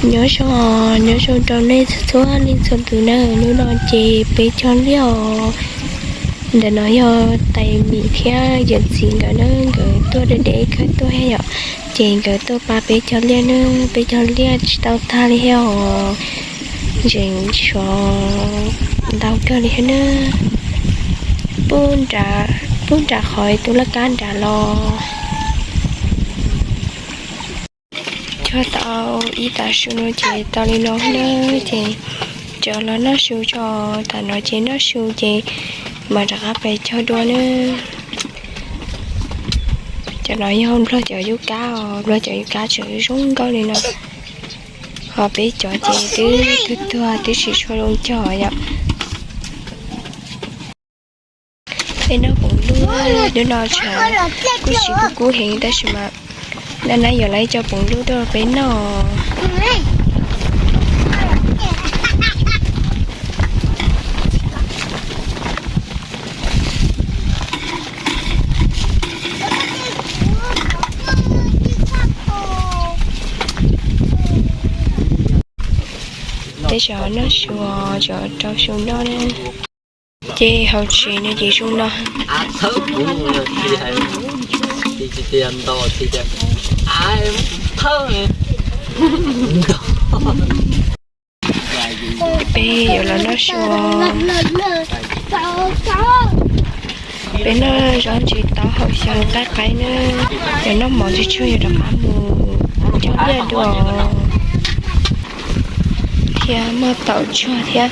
Nyob zoo, nyob zoo rau nej txhua leej txhua tus na. Hnub no ces peb cog liaj os. Ntawm no yog tais Mim thiab yawm txiv nkawd na, nkawd tuaj deb deb kawg tuaj thiab yom. Ces nkawd tuaj pab peb cog liaj na, peb cog liaj tsis tau tag li thiab os. Tseem tshuav ntau kawg li thiab na. Pub nram qhov tus laj kab nram los. Cog tau ib tav su no ces tau li no na, ces cov los noj su tso, tam no ces noj su ces mam rov qab pais cog dua na. Cov no yog Nplog cov yub kab os, Nplog cov yub kab tseem zoo nkauj li no. Ho peb cov ces twb tuag tuag twb tsis tshua zoo cog yom. Peb noj poom lub, hnub no tshav kuj tsis kub kub heev tab sis mas naj nab yuav lawv ib co poom lub tuaj rau peb noj. Peb tseem noj su, tseem rau su noj na. Ces hauv tsev no ces zoo no. Peb yuav los noj su. Peb noj zaub ntsis taub hau xyaw nqaij qaib na. Yog noj mov ntsis tshuaj yuav rov qab mus cog liaj dua thiab muaj taum tsuag thiab.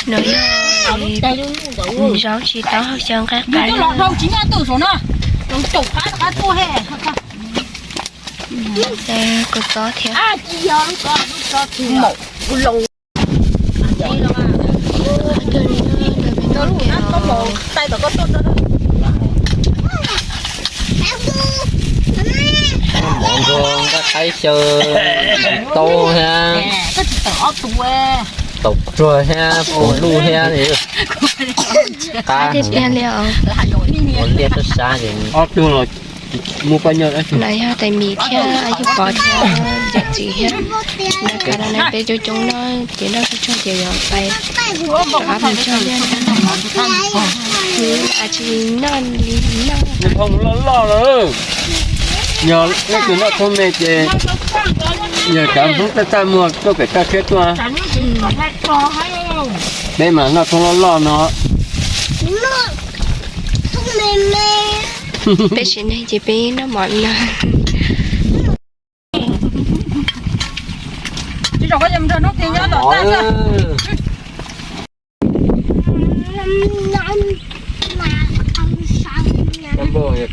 No yog zaub ntsis taub hau xyaw nqaij qaib. Kua txob thiab. Mov ntsuag nqaij qaib xyaw taub thiab taum tsuag thiab poom luj thiab. Qab tiag tiag li os. Ua liaj sab sab ces ob tug los muaj paj nyob. No yog tais Mim thiab yawg Pov thiab yawm txiv thiab. Noj kav no na peb coob coob no ces noj tsuag tsuag ces yuav pais rov qab mus cog liaj. Tsis noj li noj. Noj thoob loj loj lawm. Yog leej twg noj thoob me ces yog cov Hmoob txaj txaj muag tuaj pem toj siab tuaj. Peb mas noj thoob loj loj no. Peb tsis neeg ces peb noj mov no.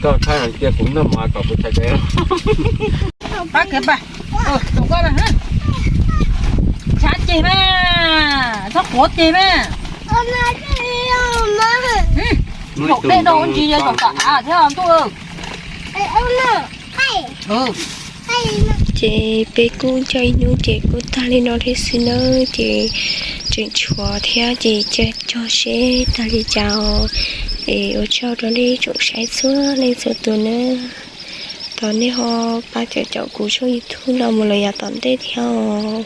Koj thaij hais tias kuv noj mov kom kuv txhais tes. Tshav ceg mas, txhob quav ceg mas. Zaum dej no ua ntsis zaum tom av thiab ntuj. Ces peb kuj cog ib hnub ces kuj tag li no thiab xwb na, ces tseem tshuav thiab ces cia cog seb tag li cas. Es ua tsaug rau nej tsoom saib txhua leej txhua tus na. Thov nej ho pab caum caum kuv tshooj YouTube no mus lawm yav tom ntej thiab os.